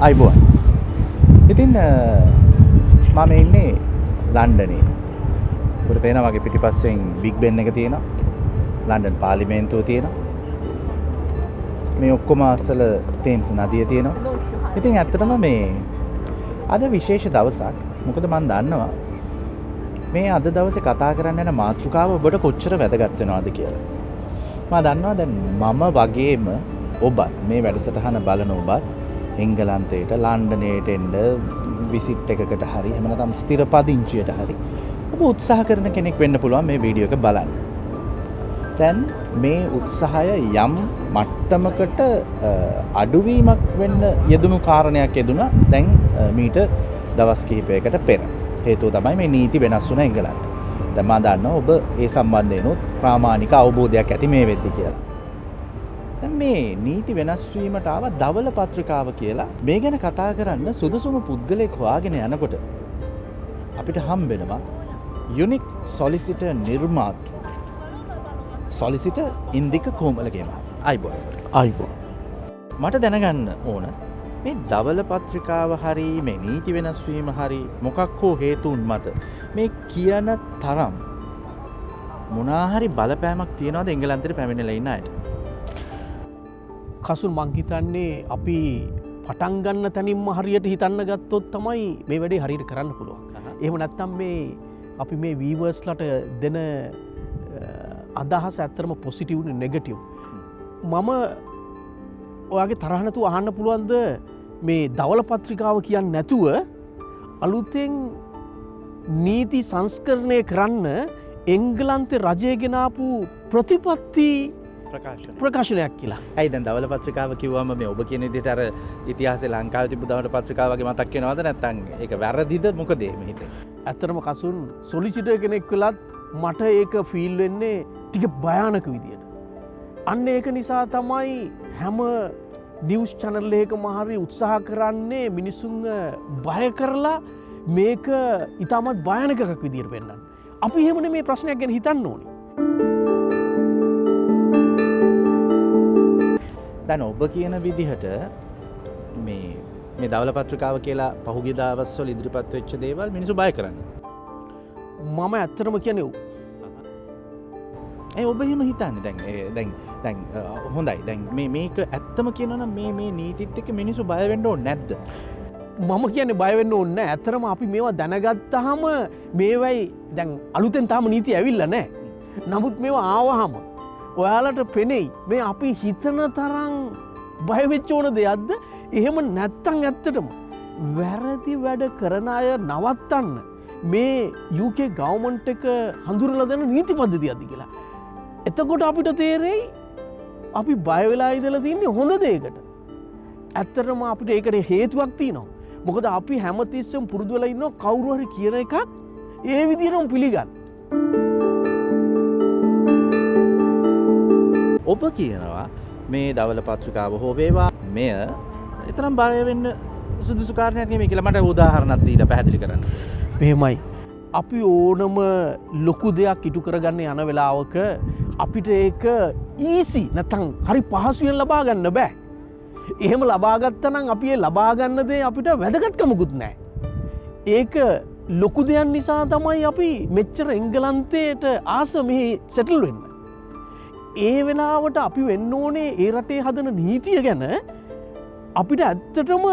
අයිබෝන්. ඉතින් මම ඉන්නේ ලන්ඩනේ. ඔබට පේනවා වගේ පිටිපස්සෙන් බිග් බෙන් එක තියෙනවා. ලන්ඩන් පාර්ලිමේන්තුව තියෙනවා. මේ ඔක්කොම අස්සල තේම්ස් නදිය තියෙනවා. ඉතින් ඇත්තටම මේ අද විශේෂ දවසක්. මොකද මං දන්නවා මේ අද දවසේ කතා කරන්න යන මාතෘකාව ඔබට කොච්චර වැදගත් වෙනවද කියලා. මා දන්නවා දැන් මම වගේම ඔබත් මේ වැඩසටහන බලන ඔබත් එංගලන්තයට ලන්ඩනයට එන්න විසිට් එකකට හරි එහෙම නැත්නම් ස්ථිර පදිංචියට හරි ඔබ උත්සාහ කරන කෙනෙක් වෙන්න පුළුවන් මේ වීඩියෝ එක බලන්න. දැන් මේ උත්සාහය යම් මට්ටමකට අඩුවීමක් වෙන්න යෙදුණු කාරණයක් යෙදුණා දැන් මීට දවස් කිහිපයකට පෙර. හේතුව තමයි මේ නීති වෙනස් වුණ එංගලන්තේ. දැන් මා දන්නවා ඔබ ඒ සම්බන්ධයෙන්ුත් ප්‍රාමාණික අවබෝධයක් ඇති මේ වෙද්දි කියලා. දැන් මේ නීති වෙනස් වීමට ආව ධවල පත්‍රිකාව කියලා මේ ගැන කතා කරන්න සුදුසුම පුද්ගලයෙක් හොයාගෙන යනකොට අපිට හම්බෙනවා යුනික් සොලිසිටර් නිර්මාතෘ සොලිසිටර් ඉන්දික කෝමලගේ මහත්මයා. අයිබෝන්. අයිබෝන්. මට දැනගන්න ඕන මේ ධවල පත්‍රිකාව හරි මේ නීති වෙනස් වීම හරි මොකක් හෝ හේතුන් මත මේ කියන තරම් මොනා හරි බලපෑමක් තියනවද එංගලන්තයට පැමිණලා ඉන්න අයට? කසුන් මං හිතන්නේ අපි පටන් ගන්න තැනින්ම හරියට හිතන්න ගත්තොත් තමයි මේ වැඩේ හරියට කරන්න පුළුවන්. එහෙම නැත්නම් මේ අපි මේ වීවර්ස්ලට දෙන අදහස ඇත්තටම පොසිටිව් නේ නෙගටිව්. මම ඔයාගේ තරහ නැතුව අහන්න පුළුවන්ද මේ ධවල පත්‍රිකාව කියන්නේ නැතුව අලුතෙන් නීති සංස්කරණය කරන්න එංගලන්තේ රජය ගෙනාපු ප්‍රතිපත්ති ප්‍රකාශනයක් කියලා. ඇයි දැන් ධවල පත්‍රිකාව කිව්වම මේ ඔබ කියන විදිහට අර ඉතිහාසයේ ලංකාවේ තිබ්බ ධවල පත්‍රිකාව වගේ මතක් වෙනවද නැත්නම් ඒක වැරදිද මොකද එහෙම හිතෙන්නේ? ඇත්තටම කසුන් සොලිසිටර් කෙනෙක් වෙලත් මට ඒක ෆීල් වෙන්නේ ටික භයානක විදියට. අන්න ඒක නිසා තමයි හැම නිවුස් චැනල් එකකම හරි උත්සාහ කරන්නේ මිනිසුන් බය කරලා මේක ඉතාමත් භයානක එකක් විදියට පෙන්වන්න. අපි එහෙම නෙමේ ප්‍රශ්නයක් ගැන හිතන්න ඕනේ. දැන් ඔබ කියන විදිහට මේ ධවල පත්‍රිකාව කියලා පහුගිය දවස්වල ඉදිරිපත් වෙච්ච දේවල් මිනිස්සු බය කරන්නේ. මම ඇත්තටම කියන්නේ ඔව්. ඒ ඔබ එහෙම හිතන්නේ දැන් ඒ දැන් දැන් හොඳයි දැන් මේක ඇත්තම කියනවා නම් මේ නීතිත් එක්ක මිනිස්සු බය වෙන්න ඕනේ නැද්ද? මම කියන්නේ බය වෙන්න ඕනේ නෑ. ඇත්තටම අපි මේවා දැනගත්තාම මේවයි දැන් අලුතෙන් තාම නීති ඇවිල්ලා නෑ. නමුත් මේවා ආවහම ඔයාලට පෙනෙයි මේ අපි හිතන තරම් බය වෙච්ච ඕන දෙයක්ද? එහෙම නැත්තම් ඇත්තටම වැරදි වැඩ කරන අය නවත්තන්න මේ UK government එක හඳුනලා දෙන නීති පද්ධතියක්ද කියලා. එතකොට අපිට තේරෙයි අපි බය වෙලා ඉඳලා තින්නේ හොඳ දෙයකට. ඇත්තටම අපිට ඒකට හේතුවක් තියෙනවා. මොකද අපි හැමතිස්සෙම පුරුදු වෙලා ඉන්නවා කවුරු හරි කියන එකක් ඒ විදිහටම පිළිගන්න. ඔබ කියනවා මේ ධවල පත්‍රිකාව හෝ වේවා මෙය එතරම් බය වෙන්න සුදුසු කාරණයක් නෙමෙයි කියලා මට උදාහරණයක් දීලා පැහැදිලි කරන්න. මෙහෙමයි. අපි ඕනම ලොකු දෙයක් ඉටු කරගන්න යන වෙලාවක අපිට ඒක ඊසි නැත්නම් හරි පහසුවෙන් ලබා ගන්න බෑ. එහෙම ලබා ගත්තා නම් අපි ඒ ලබා ගන්න දේ අපිට වැදගත්කමකුත් නෑ. ඒක ලොකු දෙයක් නිසා තමයි අපි මෙච්චර එංගලන්තයට ආස මෙහි සෙටල් වෙන්න. ඒ වෙලාවට අපි වෙන්න ඕනේ ඒ රටේ හදන නීතිය ගැන අපිට ඇත්තටම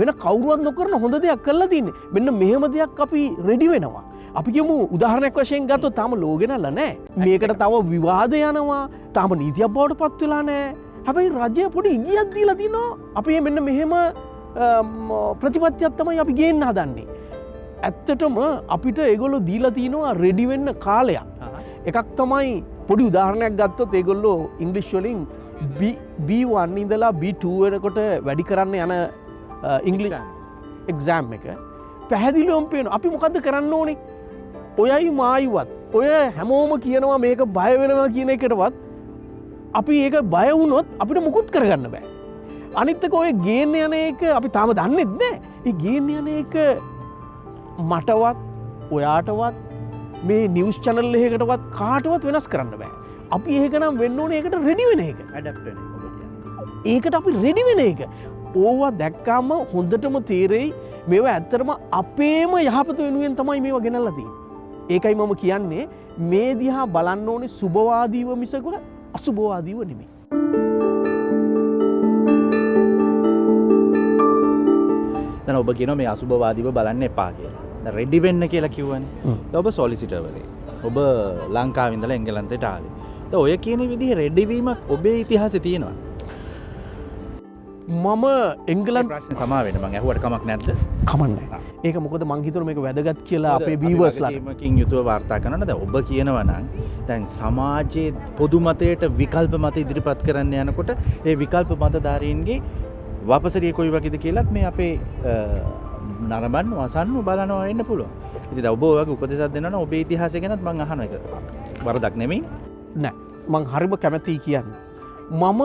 වෙන කවුරුවත් නොකරන හොඳ දෙයක් කරලා තින්නේ. මෙන්න මෙහෙම දෙයක් අපි රෙඩි වෙනවා. අපි කියමු උදාහරණයක් වශයෙන් ගත්තොත් තාම ලෝ ගෙනල්ලා නෑ. මේකට තව විවාද යනවා. තාම නීතියක් බවට පත් වෙලා නෑ. හැබැයි රජය පොඩි ඉඟියක් දීලා තිනවා. අපි මෙන්න මෙහෙම ප්‍රතිපත්තියක් තමයි අපි ගේන්න හදන්නේ. ඇත්තටම අපිට ඒගොල්ලෝ දීලා තිනවා රෙඩි වෙන්න කාලයක්. එකක් තමයි පොඩි උදාහරණයක් ගත්තොත් ඒගොල්ලෝ ඉංග්‍රීසි වලින් B1 ඉඳලා B2 වෙනකොට වැඩි කරන්න යන ඉංග්‍රීසි එක්සෑම් එක පැහැදිලිවම පේනවා. අපි මොකද්ද කරන්න ඕනේ? ඔයයි මායිවත් ඔය හැමෝම කියනවා මේක බය වෙනවා කියන එකටවත් අපි ඒක බය වුණොත් අපිට මුකුත් කරගන්න බෑ. අනිත් එක ඔය ගේන්න යන එක අපි තාම දන්නෙත් නෑ. ඒ ගේන්න යන එක මටවත් ඔයාටවත් මේ නිවුස් චැනල් එකකටවත් කාටවත් වෙනස් කරන්න බෑ. අපි ඒක නම් වෙන්න ඕනේ ඒකට රෙඩි වෙන එක. ඇඩැප්ට් වෙන එක ඔබ කියන්නේ. ඒකට අපි රෙඩි වෙන එක. ඕවා දැක්කාම හොඳටම තේරෙයි මේවා ඇත්තටම අපේම යහපත වෙනුවෙන් තමයි මේවා ගෙනල්ලා තියෙන්නේ. ඒකයි මම කියන්නේ මේ දිහා බලන්න ඕනේ සුභවාදීව මිසක අසුභවාදීව නෙමෙයි. දැන් ඔබ කියනවා මේ අසුභවාදීව බලන්න එපා කියලා. දැන් රෙඩි වෙන්න කියලා කිව්වනේ. දැන් ඔබ සොලිසිටර්වරේ. ඔබ ලංකාවේ ඉඳලා එංගලන්තයට ආවේ. දැන් ඔය කියන විදිහේ රෙඩි වීමක් ඔබේ ඉතිහාසේ තියෙනවද? මම එංගලන්ත ප්‍රශ්නේ සමා වෙන්න මං ඇහුවට කමක් නැද්ද? කමක් නැහැ. ඒක මොකද මං හිතුවා මේක වැදගත් කියලා අපේ වීවර්ස්ලා. වගකීමකින් යුතුව වාර්තා කරනවා. දැන් ඔබ කියනවා නම් දැන් සමාජයේ පොදු මතයට විකල්ප මත ඉදිරිපත් කරන්න යනකොට ඒ විකල්ප මතධාරීන්ගේ වපසරිය කොයි වගේද කියලත් මේ අපේ නරඹන්න වසන්න බලනවා වෙන්න පුළුවන්. ඉතින් දැන් ඔබ ඔය වගේ උපදෙසක් දෙනවා නම් ඔබේ ඉතිහාසය ගැනත් මං අහන එක වරදක් නෙමෙයි. නෑ, මං හරිම කැමැතියි කියන්න. මම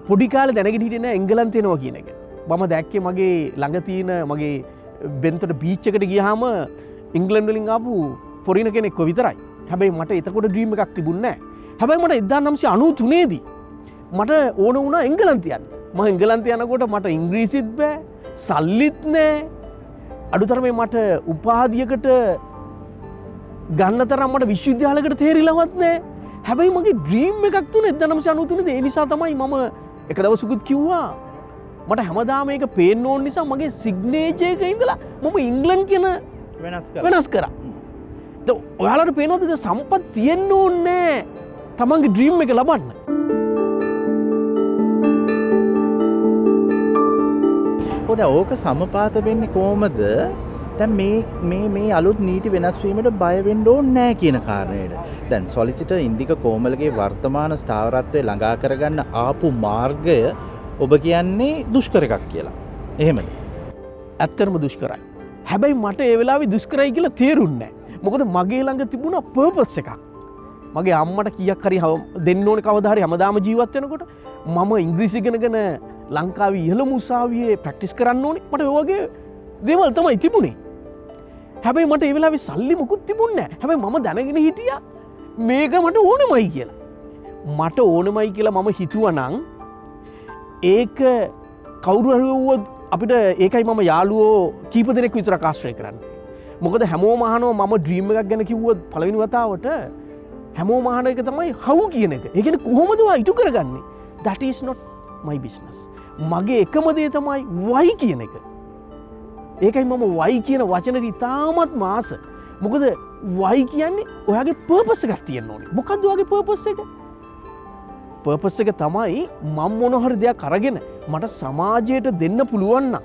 පොඩි කාලේ දැනගෙන හිටියේ නෑ එංගලන්තේ එනවා කියන එක. මම දැක්කේ මගේ ළඟ තියෙන මගේ බෙන්තොට බීච් එකට ගියාම ඉංග්ලන්ඩ් වලින් ආපු ෆොරිනර් කෙනෙක්ව විතරයි. හැබැයි මට එතකොට ඩ්‍රීම් එකක් තිබුණේ නෑ. හැබැයි මට 1993 දී මට ඕන වුණා එංගලන්තේ යන්න. මම එංගලන්තේ යනකොට මට ඉංග්‍රීසිත් බෑ, සල්ලිත් නෑ. අඩුතරමේ මට උපාධියකට ගන්න තරම් මට විශ්වවිද්‍යාලයකට තේරිලවත් නෑ. හැබැයි මගේ ඩ්‍රීම් එකක් තුන 1993 දී. ඒ නිසා තමයි මම එක දවසකුත් කිව්වා මට හැමදාම මේක පේන්න ඕන නිසා මගේ සිග්නේචර් එක ඉඳලා මම ඉංග්ලන්ඩ් කියන වෙනස් කරා. වෙනස් කරා. දැන් ඔයාලට පේනවද දැන් සම්පත් තියෙන්න ඕනේ නෑ තමන්ගේ ඩ්‍රීම් එක ලබන්න. ඔව්, දැන් ඕක සමපාත වෙන්නේ කොහමද? දැන් මේ මේ මේ අලුත් නීති වෙනස් වීමට බය වෙන්න ඕනේ නෑ කියන කාරණයට. දැන් සොලිසිටර් ඉන්දික කෝමලගේ වර්තමාන ස්ථාවරත්වය ළඟා කරගන්න ආපු මාර්ගය ඔබ කියන්නේ දුෂ්කර එකක් කියලා. එහෙමද? ඇත්තටම දුෂ්කරයි. හැබැයි මට ඒ වෙලාවේ දුෂ්කරයි කියලා තේරුන්නේ නෑ. මොකද මගේ ළඟ තිබුණා පර්පස් එකක්. මගේ අම්මට කීයක් හරි දෙන්න ඕනේ කවදා හරි හැමදාම ජීවත් වෙනකොට මම ඉංග්‍රීසි ඉගෙනගෙන ලංකාවේ ඉහළම උසාවියේ ප්‍රැක්ටිස් කරන්න ඕනේ. මට ඔය වගේ දේවල් තමයි තිබුණේ. හැබැයි මට ඒ වෙලාවේ සල්ලි මොකුත් තිබුණේ නෑ. හැබැයි මම දැනගෙන හිටියා මේක මට ඕනෙමයි කියලා. මට ඕනෙමයි කියලා මම හිතුවා නම් ඒක කවුරු හරි වුවොත් අපිට ඒකයි මම යාළුවෝ කීප දෙනෙක් විතරක් ආශ්‍රය කරන්නේ. මොකද හැමෝම අහනවා මම ඩ්‍රීම් එකක් ගැන කිව්වොත් පළවෙනි වතාවට හැමෝම අහන එක තමයි how කියන එක. ඒ කියන්නේ කොහොමද ඔයා ඉටු කරගන්නේ? That is not my business. මගේ එකම දේ තමයි why කියන එක. ඒකයි මම why කියන වචනෙට ඉතාමත්ම ආස. මොකද why කියන්නේ ඔයාගේ පර්පස් එකක් තියෙන්න ඕනේ. මොකද්ද ඔයාගේ පර්පස් එක? පර්පස් එක තමයි මම මොන හරි දෙයක් අරගෙන මට සමාජයට දෙන්න පුළුවන් නම්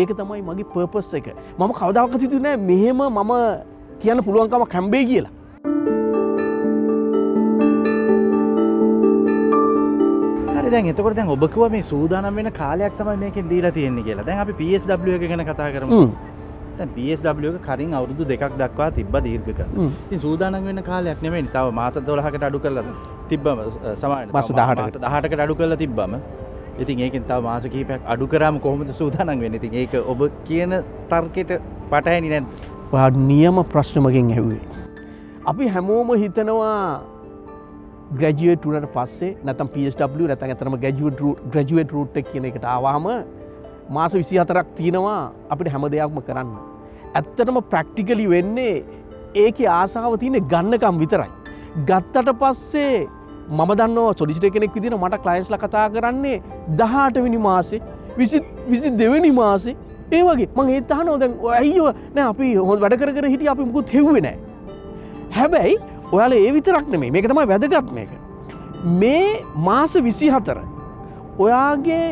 ඒක තමයි මගේ පර්පස් එක. මම කවදාකවත් හිතුවේ නෑ මෙහෙම මම කියන්න පුළුවන්කමක් හම්බෙයි කියලා. හරි, දැන් එතකොට දැන් ඔබ කිව්වා මේ සූදානම් වෙන කාලයක් තමයි මේකෙන් දීලා තියෙන්නේ කියලා. දැන් අපි PSW එක ගැන කතා කරමු. දැන් PSW එක කලින් අවුරුදු 2ක් දක්වා තිබ්බ දීර්ඝ කරලා. ඉතින් සූදානම් වෙන කාලයක් නෙමෙයි. තව මාස 12කට අඩු කරලා තිබ්බම, සමානයි. මාස තව 18කට. මාස 18කට අඩු කරලා තිබ්බම ඉතින් ඒකෙන් තව මාස කිහිපයක් අඩු කරාම කොහොමද සූදානම් වෙන්නේ? ඉතින් ඒක ඔබ කියන තර්කයට පටහැනි නැද්ද? ඔයා නියම ප්‍රශ්න මගෙන් ඇහුවේ. අපි හැමෝම හිතනවා ග්‍රැජුවේට් වුණාට පස්සේ නැත්නම් PSW නැත්නම් ඇත්තටම ග්‍රැජුවේට් රූට් එක කියන එකට ආවහම මාස 24ක් තියෙනවා අපිට හැම දෙයක්ම කරන්න. ඇත්තටම ප්‍රැක්ටිකලි වෙන්නේ ඒකේ ආසාව තියෙන්නේ ගන්නකම් විතරයි. ගත්තට පස්සේ මම දන්නවා සොලිසිටර් කෙනෙක් විදිහට මට ක්ලයන්ට්ස්ලා කතා කරන්නේ 18 වෙනි මාසේ, 22 වෙනි මාසේ ඒ වගේ. මං ඒත් අහනවා දැන් ඔය ඇයි ඔය නෑ අපි හොඳ වැඩ කර කර හිටියා අපි මුකුත් හෙව්වේ නෑ. හැබැයි ඔයාලා ඒ විතරක් නෙමෙයි, මේක තමයි වැදගත් මේක. මේ මාස 24 ඔයාගේ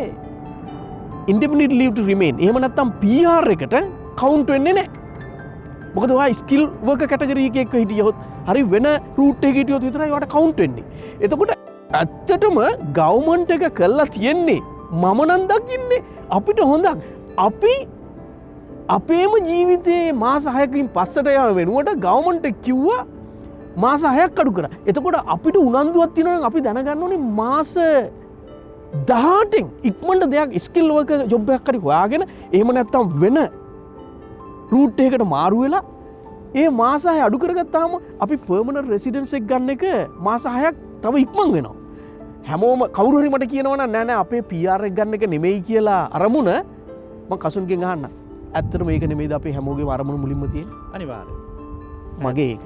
ඉන්ඩෙෆිනිට් ලීව් ටු රිමේන් එහෙම නැත්නම් PR එකට කවුන්ට් වෙන්නේ නෑ. මොකද ඔයා ස්කිල් වර්කර් කැටගරි එකක එක්ක හිටියොත් හරි වෙන රූට් එකක හිටියොත් විතරයි ඔයාට කවුන්ට් වෙන්නේ. එතකොට ඇත්තටම ගවර්න්මන්ට් එක කරලා තියෙන්නේ මම නම් දකින්නේ අපිට හොඳක්. අපි අපේම ජීවිතේ මාස 6කින් පස්සට යන වෙනුවට ගවර්න්මන්ට් එක කිව්වා මාස 6ක් අඩු කරා. එතකොට අපිට උනන්දුවක් තියෙනවා නම් අපි දැනගන්න ඕනේ මාස 18න් ඉක්මනට දෙයක් ස්කිල් වර්කර් ජොබ් එකක් හරි හොයාගෙන එහෙම නැත්නම් වෙන රූට් එකකට මාරු වෙලා ඒ මාස 6 අඩු කරගත්තාම අපි පර්මනන්ට් රෙසිඩන්ස් එක ගන්න එක මාස 6ක් තව ඉක්මන් වෙනවා. හැමෝම කවුරු හරි මට කියනවා නම් නෑ නෑ අපේ PR එක ගන්න එක නෙමෙයි කියලා අරමුණ, මං කසුන්ගෙන් අහන්න. ඇත්තටම ඒක නෙමෙයිද අපේ හැමෝගේම අරමුණ මුලින්ම තියෙන්නේ? අනිවාර්යයෙන්. මගේ ඒක.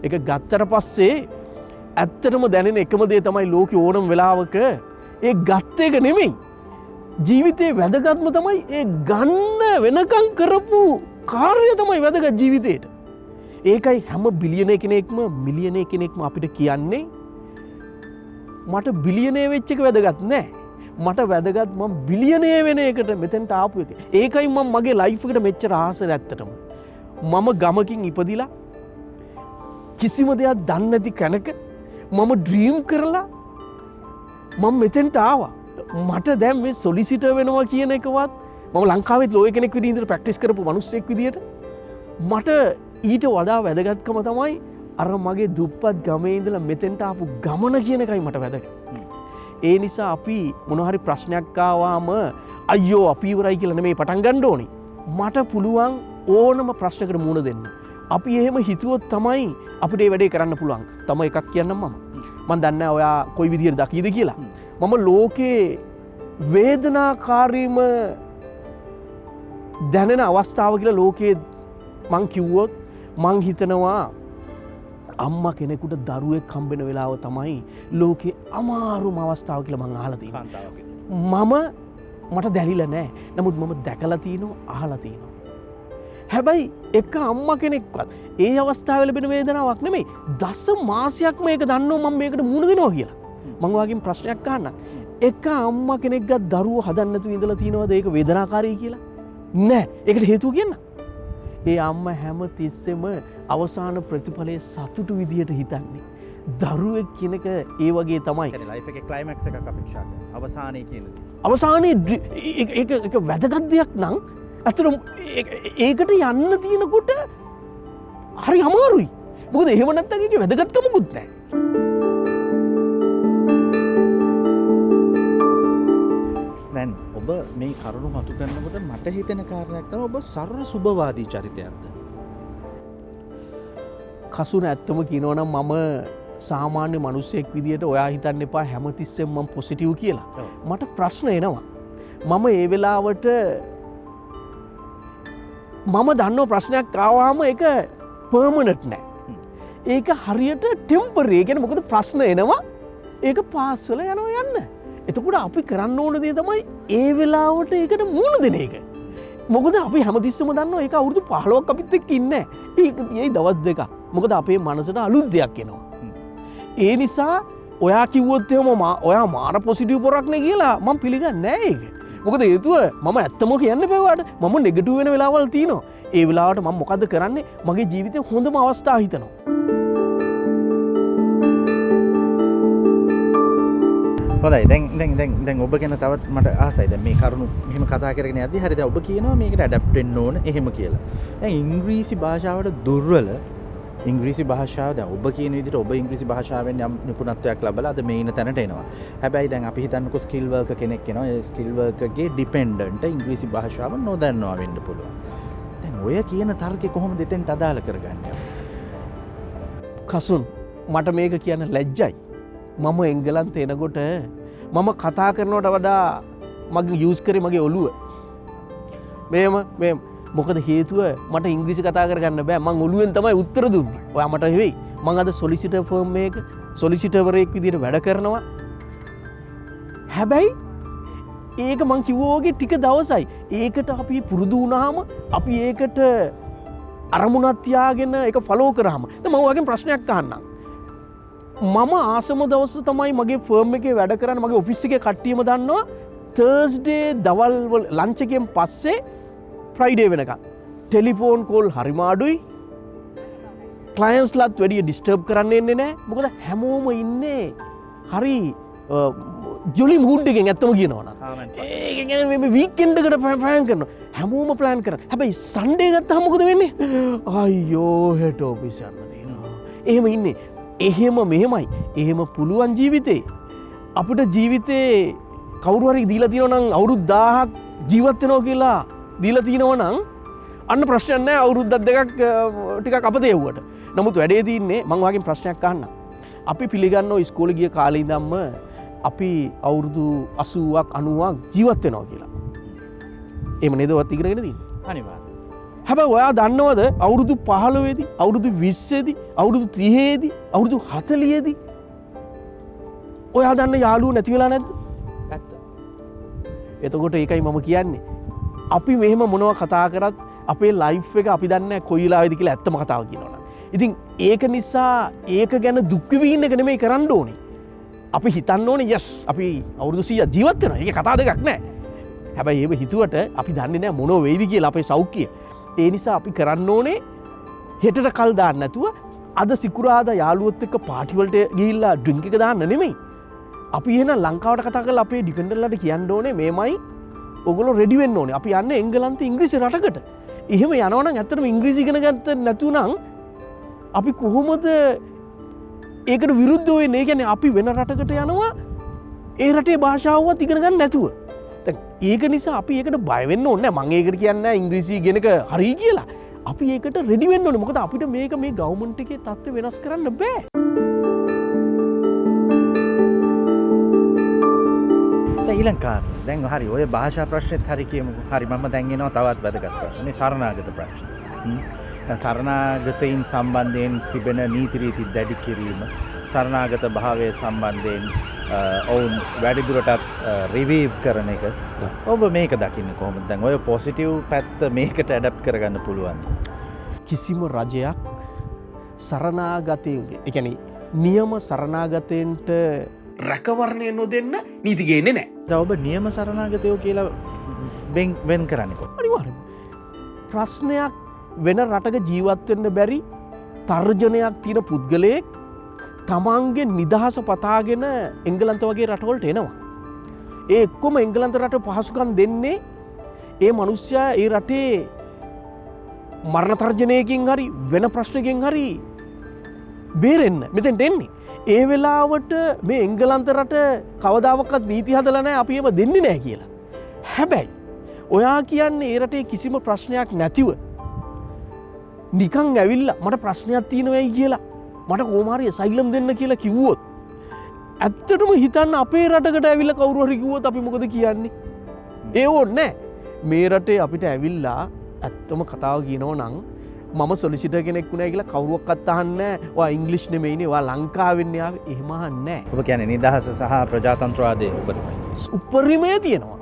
ඒක ගත්තට පස්සේ ඇත්තටම දැනෙන එකම දේ තමයි ලෝකේ ඕනම වෙලාවක ඒ ගත්ත එක නෙමෙයි. ජීවිතේ වැදගත්ම තමයි ඒ ගන්න වෙනකන් කරපු කාර්යය තමයි වැදගත් ජීවිතේට. ඒකයි හැම බිලියනර් කෙනෙක්ම මිලියනර් කෙනෙක්ම අපිට කියන්නේ මට බිලියනර් වෙච්ච එක වැදගත් නෑ. මට වැදගත් මං බිලියනර් වෙන එකට මෙතෙන්ට ආපු එක. ඒකයි මං මගේ ලයිෆ් එකට මෙච්චර ආස ඇත්තටම. මම ගමකින් ඉපදිලා කිසිම දෙයක් දන්නේ නැති කැනක මම ඩ්‍රීම් කරලා මං මෙතෙන්ට ආවා. මට දැන් මේ සොලිසිටර් වෙනවා කියන එකවත් මම ලංකාවෙත් ලෝයර් කෙනෙක් විදිහට ඉඳලා ප්‍රැක්ටිස් කරපු මිනිස්සෙක් විදිහට මට ඊට වඩා වැදගත්කම තමයි අර මගේ දුප්පත් ගමේ ඉඳලා මෙතෙන්ට ආපු ගමන කියන එකයි මට වැදගත්. ඒ නිසා අපි මොන හරි ප්‍රශ්නයක් ආවාම අයියෝ අපි ඉවරයි කියලා නෙමෙයි පටන් ගන්න ඕනේ. මට පුළුවන් ඕනම ප්‍රශ්නයකට මුහුණ දෙන්න. අපි එහෙම හිතුවොත් තමයි අපිට මේ වැඩේ කරන්න පුළුවන්. තම එකක් කියන්නම් මම. මං දන්නේ නැහැ ඔයා කොයි විදිහට දකීද කියලා. මම ලෝකේ වේදනාකාරීම දැනෙන අවස්ථාව කියලා ලෝකේ මං කිව්වොත් මං හිතනවා අම්මා කෙනෙකුට දරුවෙක් හම්බෙන වෙලාව තමයි ලෝකේ අමාරුම අවස්ථාව කියලා මං අහලා තියෙනවා. කාන්තාවක් විදිහට. මට දැනිලා නෑ. නමුත් මම දැකලා තියෙනවා, අහලා තියෙනවා. හැබැයි එක අම්මා කෙනෙක්වත් ඒ අවස්ථාවේ ලැබෙන වේදනාවක් නෙමෙයි. දස මාසයක් මේක දන්නවා මම මේකට මුහුණ දෙනවා කියලා. මං ඔයාගෙන් ප්‍රශ්නයක් අහන්නම්. එක අම්මා කෙනෙක්ගත් දරුවෝ හදන්න නැතුව ඉඳලා තියෙනවද ඒක වේදනාකාරී කියලා? නෑ. ඒකට හේතුව කියන්න. ඒ අම්මා හැම තිස්සෙම අවසාන ප්‍රතිඵලයේ සතුටු විදියට හිතන්නේ. දරුවෙක් කියන එක ඒ වගේ තමයි. ඒ කියන්නේ ලයිෆ් එකේ ක්ලයිමැක්ස් එකක් අපේක්ෂා කරනවා. අවසානයේ කියන දේ. අවසානයේ ඒක වැදගත් දෙයක් නම් ඇත්තටම ඒකට යන්න තියෙනකොට හරි අමාරුයි. මොකද එහෙම නැත්නම් ඒකේ වැදගත්කමකුත් නෑ. දැන් ඔබ මේ කරුණු මතු කරනකොට මට හිතෙන කාරණයක් තමයි ඔබ සරල සුභවාදී චරිතයක්ද? කසුන ඇත්තම කියනවා නම් මම සාමාන්‍ය මිනිස්සෙක් විදියට ඔයා හිතන්න එපා හැමතිස්සෙම මම පොසිටිව් කියලා. මට ප්‍රශ්න එනවා. මම ඒ වෙලාවට මම දන්නවා ප්‍රශ්නයක් ආවම ඒක පර්මනට් නෑ. ඒක හරියට ටෙම්පරරි. ඒ කියන්නේ මොකද ප්‍රශ්න එනවා ඒක පාස් වෙලා යනවා යන්න. එතකොට අපි කරන්න ඕන දේ තමයි ඒ වෙලාවට ඒකට මුහුණ දෙන එක. මොකද අපි හැමතිස්සෙම දන්නවා ඒක අවුරුදු 15ක් අපිත් එක්ක ඉන්නේ නෑ. ඒක තියයි දවස් දෙකක්. මොකද අපේ මනසට අලුත් දෙයක් එනවා. ඒ නිසා ඔයා කිව්වොත් එහෙම ඔයා මාර පොසිටිව් පොරක් නේ කියලා මං පිළිගන්නේ නෑ ඒක. මොකද හේතුව මම ඇත්තම කියන්න එපා ඔයාට. මම නෙගටිව් වෙන වෙලාවල් තියෙනවා. ඒ වෙලාවට මං මොකද කරන්නේ? මගේ ජීවිතේ හොඳම අවස්ථා හිතනවා. හොඳයි. දැන් ඔබ ගැන තවත් මට ආසයි. දැන් මේ කරුණු මෙහෙම කතා කරගෙන යද්දි හරි දැන් ඔබ කියනවා මේකට ඇඩැප්ට් වෙන්න ඕන එහෙම කියලා. දැන් ඉංග්‍රීසි භාෂාවට දුර්වල ඉංග්‍රීසි භාෂාව දැන් ඔබ කියන විදිහට ඔබ ඉංග්‍රීසි භාෂාවෙන් යම් නිපුණත්වයක් ලැබලා අද මේ ඉන්න තැනට එනවා. හැබැයි දැන් අපි හිතන්නකෝ ස්කිල් වර්කර් කෙනෙක් එනවා. ඒ ස්කිල් වර්කර්ගේ ඩිපෙන්ඩන්ට් ඉංග්‍රීසි භාෂාව නොදන්නවා වෙන්න පුළුවන්. දැන් ඔය කියන තර්කේ කොහොමද එතෙන්ට අදාළ කරගන්නේ? කසුන් මට මේක කියන්න ලැජ්ජයි. මම එංගලන්තේ එනකොට මම කතා කරනවට වඩා මගේ යූස් කරේ මගේ ඔළුව. මේ මොකද හේතුව මට ඉංග්‍රීසි කතා කරගන්න බෑ. මං ඔළුවෙන් තමයි උත්තර දුන්නේ. ඔයා මට නෙවෙයි. මං අද සොලිසිටර් ෆර්ම් එකක සොලිසිටර්වරයෙක් විදියට වැඩ කරනවා. හැබැයි ඒක මං කිව්වා වගේ ටික දවසයි. ඒකට අපි පුරුදු වුණාම අපි ඒකට අරමුණක් තියාගෙන ඒක ෆලෝ කරාම. දැන් මං ඔයාගෙන් ප්‍රශ්නයක් අහන්නම්. මම ආසම දවස තමයි මගේ ෆර්ම් එකේ වැඩ කරන්න මගේ ඔෆිස් එකේ කට්ටියම දන්නවා තර්ස්ඩේ දවල් වල ලන්ච් එකෙන් පස්සේ ෆ්‍රයිඩේ වෙනකන් ටෙලිෆෝන් කෝල් හරිම අඩුයි. ක්ලයන්ට්ස්ලත් වැඩිය ඩිස්ටර්බ් කරන්න එන්නේ නෑ. මොකද හැමෝම ඉන්නේ හරි ජොලි මූඩ් එකෙන් ඇත්තම කියනවා නම්. ඒ කියන්නේ මේ වීකෙන්ඩ් එකට ප්ලෑන් කරනවා. හැමෝම ප්ලෑන් කරනවා. හැබැයි සන්ඩේ ගත්තාම මොකද වෙන්නේ? අයියෝ හෙට ඔෆිස් යන්න තියෙනවා. එහෙම ඉන්නේ. එහෙම මෙහෙමයි. එහෙම පුළුවන් ජීවිතේ. අපිට ජීවිතේ කවුරු හරි දීලා තියෙනවා නම් අවුරුදු 1000ක් ජීවත් වෙනවා කියලා දීලා තියෙනවා නම් අන්න ප්‍රශ්නයක් නෑ. අවුරුද්දක් දෙකක් ටිකක් අපතේ යවුවට. නමුත් වැඩේ තියෙන්නේ මං ඔයාගෙන් ප්‍රශ්නයක් අහන්නම්. අපි පිළිගන්නවා ඉස්කෝලේ ගිය කාලේ ඉඳන්ම අපි අවුරුදු 80ක් 90ක් ජීවත් වෙනවා කියලා. එහෙම නේද ඔයත් ඉගෙනගෙන තියෙන්නේ? අනිවාර්යයෙන්. හැබැයි ඔයා දන්නවද අවුරුදු 15 දී, අවුරුදු 20 දී, අවුරුදු 30 දී, අවුරුදු 40 දී ඔයා දන්න යාළුවෝ නැති වෙලා නැද්ද? ඇත්ත. එතකොට ඒකයි මම කියන්නේ. අපි මෙහෙම මොනවා කතා කරත් අපේ ලයිෆ් එක අපි දන්නේ නැහැ කොයි වෙලාවෙද කියලා ඇත්තම කතාව කියනවා නම්. ඉතින් ඒක නිසා ඒක ගැන දුක් වෙවි ඉන්න එක නෙමෙයි කරන්න ඕනේ. අපි හිතන්න ඕනේ යස් අපි අවුරුදු 100ක් ජීවත් වෙනවා. ඒකේ කතා දෙකක් නෑ. හැබැයි එහෙම හිතුවට අපි දන්නේ නෑ මොනව වෙයිද කියලා අපේ සෞඛ්‍යය. ඒ නිසා අපි කරන්න ඕනේ හෙටට කල් දාන්න නැතුව අද සිකුරාදා යාළුවොත් එක්ක පාටි වලට ගිහිල්ලා ඩ්‍රින්ක් එක දාන්න නෙමෙයි. අපි එහෙනම් ලංකාවට කතා කරලා අපේ ඩිපෙන්ඩන්ට්ලාට කියන්න ඕනේ මේමයි ඔයගොල්ලෝ රෙඩි වෙන්න ඕනේ. අපි යන්නේ එංගලන්තේ ඉංග්‍රීසි රටකට. එහෙම යනවා නම් ඇත්තටම ඉංග්‍රීසි ඉගෙන ගන්න නැතුව නම් අපි කොහොමද ඒකට විරුද්ධ වෙන්නේ? ඒ කියන්නේ අපි වෙන රටකට යනවා ඒ රටේ භාෂාවවත් ඉගෙන ගන්න නැතුව. දැන් ඒක නිසා අපි ඒකට බය වෙන්න ඕනේ නෑ. මං ඒකට කියන්නේ නෑ ඉංග්‍රීසි ඉගෙන එක හරි කියලා. අපි ඒකට රෙඩි වෙන්න ඕනේ. මොකද අපිට මේක මේ ගවර්න්මන්ට් එකේ තත්ත්වය වෙනස් කරන්න බෑ. දැන් ඊළඟ කාරණේ. දැන් හරි ඔය භාෂා ප්‍රශ්නෙත් හරි කියමුකෝ. හරි මම දැන් එනවා තවත් වැදගත් ප්‍රශ්න. මේ සරණාගත ප්‍රශ්න. දැන් සරණාගතයින් සම්බන්ධයෙන් තිබෙන නීති රීති දැඩි කිරීම, සරණාගත භාවය සම්බන්ධයෙන් ඔවුන් වැඩිදුරටත් රිවීව් කරන එක. ඔබ මේක දකින්නේ කොහොමද? දැන් ඔය පොසිටිව් පැත්ත මේකට ඇඩැප්ට් කරගන්න පුළුවන්ද? කිසිම රජයක් සරණාගතයින්ගේ, ඒ කියන්නේ නියම සරණාගතයින්ට රැකවරණය නොදෙන්න නීති ගේන්නේ නැහැ. දැන් ඔබ නියම සරණාගතයෝ කියලා වෙන් කරන්නේ කොහොමද? අනිවාර්යයෙන්ම. ප්‍රශ්නයක් වෙන රටක ජීවත් වෙන්න බැරි තර්ජනයක් තියෙන පුද්ගලයෙක් තමන්ගේ නිදහස පතාගෙන එංගලන්ත වගේ රටවලට එනවා. ඒ එක්කොම එංගලන්ත රට පහසුකම් දෙන්නේ ඒ මනුස්සයා ඒ රටේ මරණ තර්ජනයකින් හරි වෙන ප්‍රශ්නකින් හරි බේරෙන්න මෙතෙන්ට එන්නේ. ඒ වෙලාවට මේ එංගලන්ත රට කවදාවක්වත් නීති හදලා නැහැ අපි ඒව දෙන්නේ නැහැ කියලා. හැබැයි ඔයා කියන්නේ ඒ රටේ කිසිම ප්‍රශ්නයක් නැතිව නිකන් ඇවිල්ලා මට ප්‍රශ්නයක් තියෙනවයි කියලා මට කොහොම හරි ඇසයිලම් දෙන්න කියලා කිව්වොත් ඇත්තටම හිතන්න අපේ රටකට ඇවිල්ලා කවුරු හරි කිව්වොත් අපි මොකද කියන්නේ? ඒ ඕනේ නෑ. මේ රටේ අපිට ඇවිල්ලා ඇත්තම කතාව කියනවා නම් මම සොලිසිටර් කෙනෙක් වුණා කියලා කවුරුවක්වත් අහන්නේ නෑ. ඔයා ඉංග්‍රීසි නෙමෙයිනේ, ඔයා ලංකාවෙන් ආවේ. එහෙම අහන්නේ නෑ. ඔබ කියන්නේ නිදහස සහ ප්‍රජාතන්ත්‍රවාදය උපරිමයි. උපරිමය තියෙනවා.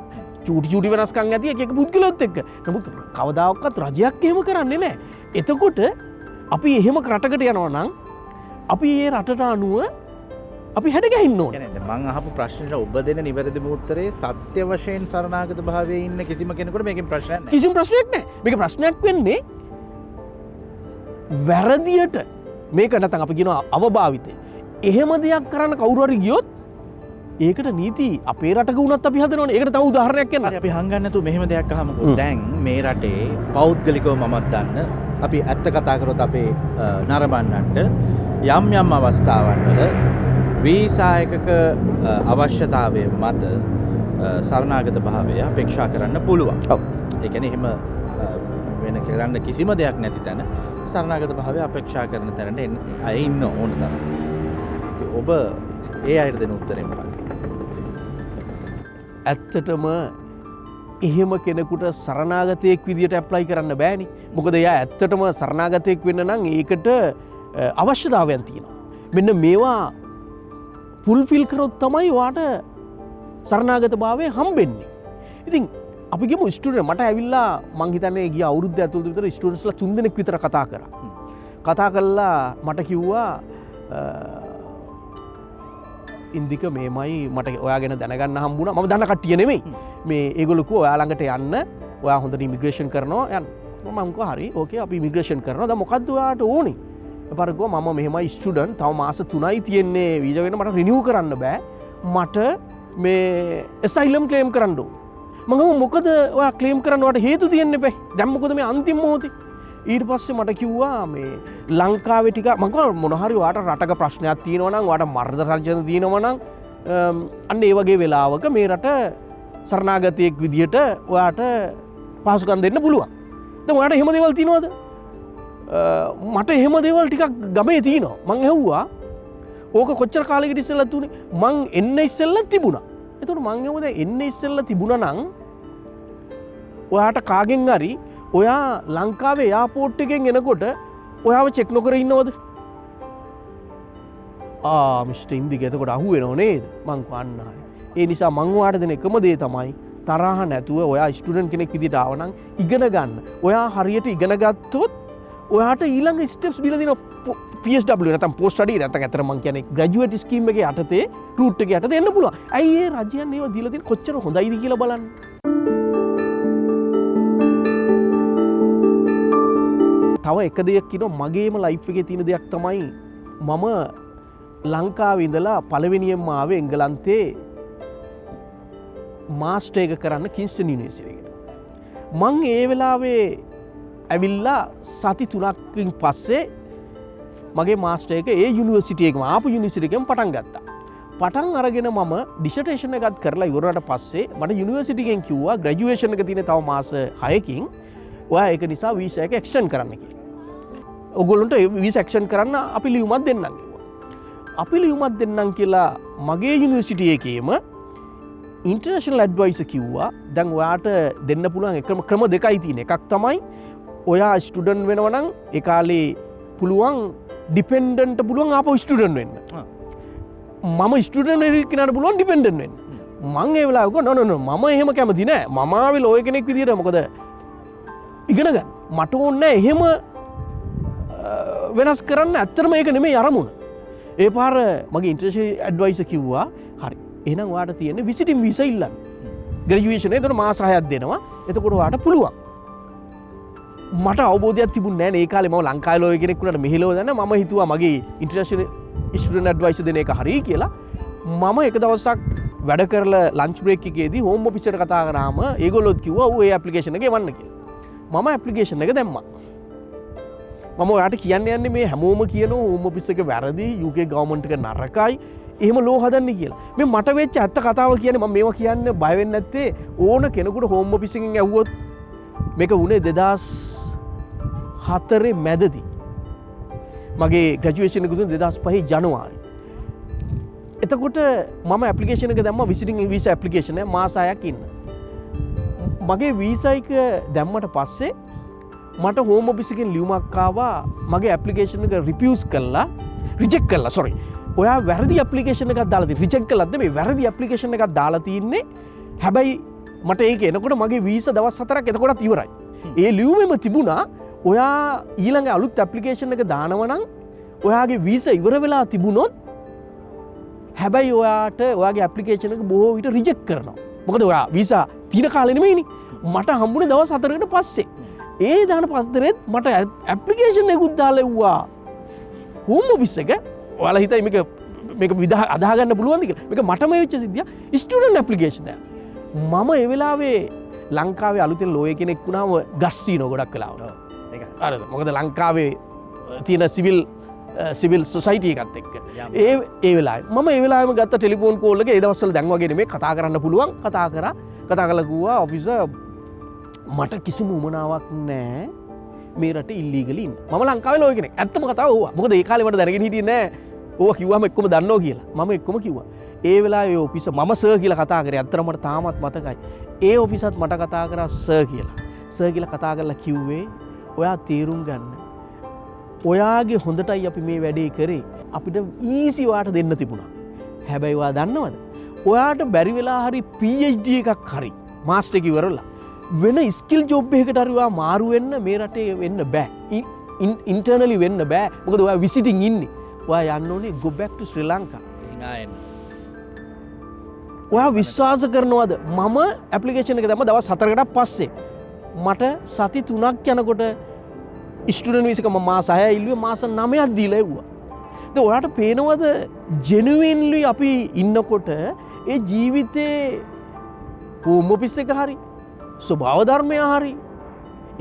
චූටි චූටි වෙනස්කම් ඇති එක එක පුද්ගලයොත් එක්ක. නමුත් කවදාවත් රජයක් එහෙම කරන්නේ නෑ. එතකොට අපි එහෙම රටකට යනවා නම් අපි ඒ රටට අනුව අපි හැඩ ගැහින්න ඕනේ. කියන්නේ දැන් මං අහපු ප්‍රශ්නෙට ඔබ දෙන නිවැරදිම උත්තරේ සත්‍ය වශයෙන් සරණාගත භාවයේ ඉන්න කිසිම කෙනෙකුට මේකෙන් ප්‍රශ්නයක් නෑ. කිසිම ප්‍රශ්නයක් නෑ. මේක ප්‍රශ්නයක් වෙන්නේ වැරදියට මේක නැත්නම් අපි කියනවා අවභාවිතය. එහෙම දෙයක් කරන්න කවුරු හරි ගියොත් ඒකට නීති අපේ රටක වුණත් අපි හදනවනේ. ඒකට තව උදාහරණයක් කියන්න. හරි, අපි හංගන්න නැතුව මෙහෙම දෙයක් අහමුකෝ. දැන් මේ රටේ පෞද්ගලිකව මමත් දන්න අපි ඇත්ත කතා කරොත් අපේ නරඹන්නන්ට යම් යම් අවස්ථාවන් වල වීසා එකක අවශ්‍යතාවය මත සරණාගත භාවය අපේක්ෂා කරන්න පුළුවන්. ඒ කියන්නේ එහෙම වෙන කරන්න කිසිම දෙයක් නැති තැන සරණාගත භාවය අපේක්ෂා කරන තැනට අය ඉන්න ඕන තරම්. ඉතින් ඔබ ඒ අයට දෙන උත්තරේ මොකක්ද? ඇත්තටම එහෙම කෙනෙකුට සරණාගතයෙක් විදියට ඇප්ලයි කරන්න බෑනේ. මොකද එයා ඇත්තටම සරණාගතයෙක් වෙන්න නම් ඒකට අවශ්‍යතාවයන් තියෙනවා. මෙන්න මේවා ෆුල්ෆිල් කරොත් තමයි ඔයාට සරණාගත භාවය හම්බෙන්නේ. ඉතින් අපි ගිමු ස්ටුඩන්ට් මට ඇවිල්ලා මං හිතන්නේ ගිය අවුරුද්ද ඇතුළත විතර ස්ටුඩන්ට්ස්ලා 3 දෙනෙක් විතර කතා කරා. කතා කළා මට කිව්වා ඉන්දික මේමයි මට ඔයා ගැන දැනගන්න හම්බුණා. මම දන්න කට්ටිය නෙමෙයි. මේ ඒගොල්ලෝ කිව්වා ඔයා ළඟට යන්න, ඔයා හොඳට ඉමිග්‍රේෂන් කරනවා යන්න. මම කිව්වා හරි ඕකේ අපි ඉමිග්‍රේෂන් කරනවා. දැන් මොකද්ද ඔයාට ඕනේ? එපාර කිව්වා මම මෙහෙමයි ස්ටුඩන්ට්, තව මාස 3යි තියෙන්නේ වීසා වෙන, මට රිනිව් කරන්න බෑ. මට මේ ඇසයිලම් ක්ලේම් කරන්න ඕනේ. මං කිව්වා මොකද ඔයා ක්ලේම් කරන්න ඔයාට හේතු තියෙන්න එපා. දැන් මොකද මේ අන්තිම මොහොතේ? ඊට පස්සේ මට කිව්වා මේ ලංකාවේ ටික මං කිව්වා මොන හරි ඔයාට රටක ප්‍රශ්නයක් තියෙනවා නම් ඔයාට මර්ධ රංචන තියෙනවා නම් අන්න ඒ වගේ වෙලාවක මේ රට සරණාගතයෙක් විදියට ඔයාට පහසුකම් දෙන්න පුළුවන්. දැන් ඔයාට එහෙම දේවල් තියෙනවද? මට එහෙම දේවල් ටිකක් ගමේ තියෙනවා. මං ඇහුවා ඕක කොච්චර කාලෙකට ඉස්සෙල්ලා තුනේ? මං එන්න ඉස්සෙල්ලා තිබුණා. එතකොට මං ඇහුවා දැන් එන්න ඉස්සෙල්ලා තිබුණා නම් ඔයාට කාගෙන් හරි ඔයා ලංකාවේ එයාපෝට් එකෙන් එනකොට ඔයාව චෙක් නොකර ඉන්නවද? ආ මිස්ටර් ඉන්දික එතකොට අහු වෙනව නේද? මං කිව්වා අන්න හරි. ඒ නිසා මං ඔයාට දෙන එකම දේ තමයි තරහ නැතුව ඔයා ස්ටුඩන්ට් කෙනෙක් විදිහට ආව නම් ඉගෙන ගන්න. ඔයා හරියට ඉගෙන ගත්තොත් ඔයාට ඊළඟ ස්ටෙප්ස් දීලා දෙනවා. PSW නැත්නම් පෝස්ට් ස්ටඩි නැත්නම් ඇත්තටම මං කියන්නේ ග්‍රැජුවේට් ස්කීම් එකේ යටතේ රූට් එකේ යටතේ එන්න පුළුවන්. ඇයි ඒ රජයන් ඒවා දීලා තියෙන කොච්චර හොඳයිද කියලා බලන්න. තව එක දෙයක් කියනවා, මගේම ලයිෆ් එකේ තියෙන දෙයක් තමයි මම ලංකාවේ ඉඳලා පළවෙනියෙන්ම ආවේ එංගලන්තේ මාස්ටර් එක කරන්න කින්ස්ටන් යුනිවර්සිටි එකට. මං ඒ වෙලාවේ ඇවිල්ලා සති 3කින් පස්සේ මගේ මාස්ටර් එක ඒ යුනිවර්සිටි එකම ආපු යුනිවර්සිටි එකෙන් පටන් ගත්තා. පටන් අරගෙන මම ඩිසර්ටේෂන් එකත් කරලා ඉවර වුණාට පස්සේ මට යුනිවර්සිටි එකෙන් කිව්වා ග්‍රැජුවේෂන් එක තියෙන තව මාස 6කින් ඔයා ඒක නිසා වීසා එක එක්ස්ටෙන්ඩ් කරන්න කියලා. ඔයගොල්ලන්ට ඒ වීසා එක්ස්ටෙන්ඩ් කරන්න අපි ලියුමක් දෙන්නම් කිව්වා. අපි ලියුමක් දෙන්නම් කියලා මගේ යුනිවර්සිටි එකේම ඉන්ටර්නැෂනල් ඇඩ්වයිසර් කිව්වා දැන් ඔයාට දෙන්න පුළුවන් එකම ක්‍රම දෙකයි තියෙන්නේ. එකක් තමයි ඔයා ස්ටුඩන්ට් වෙනවා නම් ඒ කාලේ පුළුවන් ඩිපෙන්ඩන්ට් පුළුවන් ආපහු ස්ටුඩන්ට් වෙන්න. මම ස්ටුඩන්ට් වෙන කෙනාට පුළුවන් ඩිපෙන්ඩන්ට් වෙන්න. මං ඒ වෙලාවේ කිව්වා නෝ නෝ නෝ මම එහෙම කැමති නෑ. මම ආවේ ලෝයර් කෙනෙක් විදියට මොකද ඉගෙන ගන්න. මට ඕනේ නෑ එහෙම වෙනස් කරන්න. ඇත්තටම ඒක නෙමෙයි අරමුණ. ඒ පාර මගේ ඉන්ටර්නැෂනල් ඇඩ්වයිසර් කිව්වා හරි එහෙනම් ඔයාට තියෙන්නේ විසිටින් වීසා ඉල්ලන්න. ග්‍රැජුවේෂන් එක එතකොට මාස 6ක් දෙනවා. එතකොට ඔයාට පුළුවන්. මට අවබෝධයක් තිබුණේ නෑ නේ ඒ කාලේ මම ලංකාවේ ලෝයර් කෙනෙක් වුණාට මෙහෙ ලෝයර් දන්නේ නෑ. මම හිතුවා මගේ ඉන්ටර්නැෂනල් ස්ටුඩන්ට් ඇඩ්වයිසර් දෙන එක හරි කියලා. මම එක දවසක් වැඩ කරලා ලන්ච් බ්‍රේක් එකේදී හෝම් ඔෆිස් එකට කතා කරාම ඒගොල්ලොත් කිව්වා ඔව් ඒ ඇප්ලිකේෂන් එක එවන්න කියලා. මම ඇප්ලිකේෂන් එක දැම්මා. මම ඔයාට කියන්න යන්නේ මේ හැමෝම කියනවා හෝම් ඔෆිස් එක වැරදි, UK government එක නරකයි, එහෙම ලෝ හදන්නේ කියලා. මේ මට වෙච්ච ඇත්ත කතාව කියන්නේ මම මේවා කියන්න බය වෙන්නේ නැත්තේ ඕන කෙනෙකුට හෝම් ඔෆිස් එකෙන් ඇහුවොත් මේක වුණේ දෙදහස් හතරේ මැදදී. මගේ ග්‍රැජුවේෂන් එක දුන්නේ දෙදහස් පහේ ජනවාරි. එතකොට මම ඇප්ලිකේෂන් එක දැම්මා විසිටින් වීසා ඇප්ලිකේෂන් එක මාස 6ක් ඉන්න. මගේ වීසා එක දැම්මට පස්සේ මට හෝම් ඔෆිස් එකෙන් ලියුමක් ආවා මගේ ඇප්ලිකේෂන් එක රිෆියුස් කළා, රිජෙක්ට් කළා, සෝරි. ඔයා වැරදි ඇප්ලිකේෂන් එකක් දාලා තියෙන්නේ. රිජෙක්ට් කළාද නෙමෙයි, වැරදි ඇප්ලිකේෂන් එකක් දාලා තියෙන්නේ. හැබැයි මට ඒක එනකොට මගේ වීසා දවස් 4ක් එතකොටත් ඉවරයි. ඒ ලියුමෙම තිබුණා ඔයා ඊළඟ අලුත් ඇප්ලිකේෂන් එක දානවා නම් ඔයාගේ වීසා ඉවර වෙලා තිබුණොත් හැබැයි ඔයාට ඔයාගේ ඇප්ලිකේෂන් එක බොහෝ විට රිජෙක්ට් කරනවා. මොකද ඔයා වීසා තියෙන කාලේ නෙමෙයිනේ. මට හම්බුනේ දවස් 4කට පස්සේ. ඒ දාන පස්තරෙත් මට ඇප්ලිකේෂන් එකකුත් දාලා එව්වා. හෝම් ඔෆිස් එක ඔයාලා හිතයි මේක අදාහ ගන්න පුළුවන්ද කියලා. මේක මටම වෙච්ච සිද්ධියක්. ස්ටුඩන්ට් ඇප්ලිකේෂන් එක. මම ඒ වෙලාවේ ලංකාවේ අලුතෙන් ලෝයර් කෙනෙක් වුණාම ගස් සීනෝ ගොඩක් වෙලාවට. ඒක. හරිද? මොකද ලංකාවේ තියෙන සිවිල් සොසයිටි එකත් එක්ක. ඒ වෙලාවේ මම ඒ වෙලාවෙම ගත්ත ටෙලිෆෝන් කෝල් එක ඒ දවස්වල දැන් වගේ නෙමෙයි කතා කරන්න පුළුවන්. කතා කරා. කතා කරලා කිව්වා ඔෆිසර් මට කිසිම උවමනාවක් නෑ මේ රටේ ඉල්ලීගලි ඉන්න. මම ලංකාවේ ලෝයර් කෙනෙක්. ඇත්තම කතාව ඕවා. මොකද ඒ කාලේ මට දැනගෙන හිටියේ නෑ ඕවා කිව්වම එක්කම දන්නෝ කියලා. මම එක්කම කිව්වා. ඒ වෙලාවේ ඒ ඔෆිසර් මම සර් කියලා කතා කරේ. ඇත්තටම මට තාමත් මතකයි. ඒ ඔෆිසර්ත් මට කතා කරා සර් කියලා. සර් කියලා කතා කරලා කිව්වේ ඔයා තේරුම් ගන්න. ඔයාගේ හොඳටයි අපි මේ වැඩේ කරේ. අපිට ඊසි ඔයාට දෙන්න තිබුණා. හැබැයි ඔයා දන්නවද? ඔයාට බැරි වෙලා හරි PhD එකක් හරි මාස්ටර් එක ඉවරලා වෙන ස්කිල් ජොබ් එකකට හරි ඔයා මාරු වෙන්න මේ රටේ වෙන්න බෑ. ඉන්ටර්නලි වෙන්න බෑ. මොකද ඔයා විසිටින් ඉන්නේ. ඔයා යන්න ඕනේ go back to Sri Lanka. එහෙන් ආයෙත්. ඔයා විශ්වාස කරනවද මම ඇප්ලිකේෂන් එක දැම්ම දවස් 4කට පස්සේ මට සති 3ක් යනකොට ස්ටුඩන්ට් වීසා එක මම මාස 6 ඉල්ලුවේ මාස 9ක් දීලා එව්වා. ඉතින් ඔයාට පේනවද ජෙනුයින්ලි අපි ඉන්නකොට ඒ ජීවිතේ හෝම් ඔෆිස් එක හරි ස්වභාව ධර්මය හරි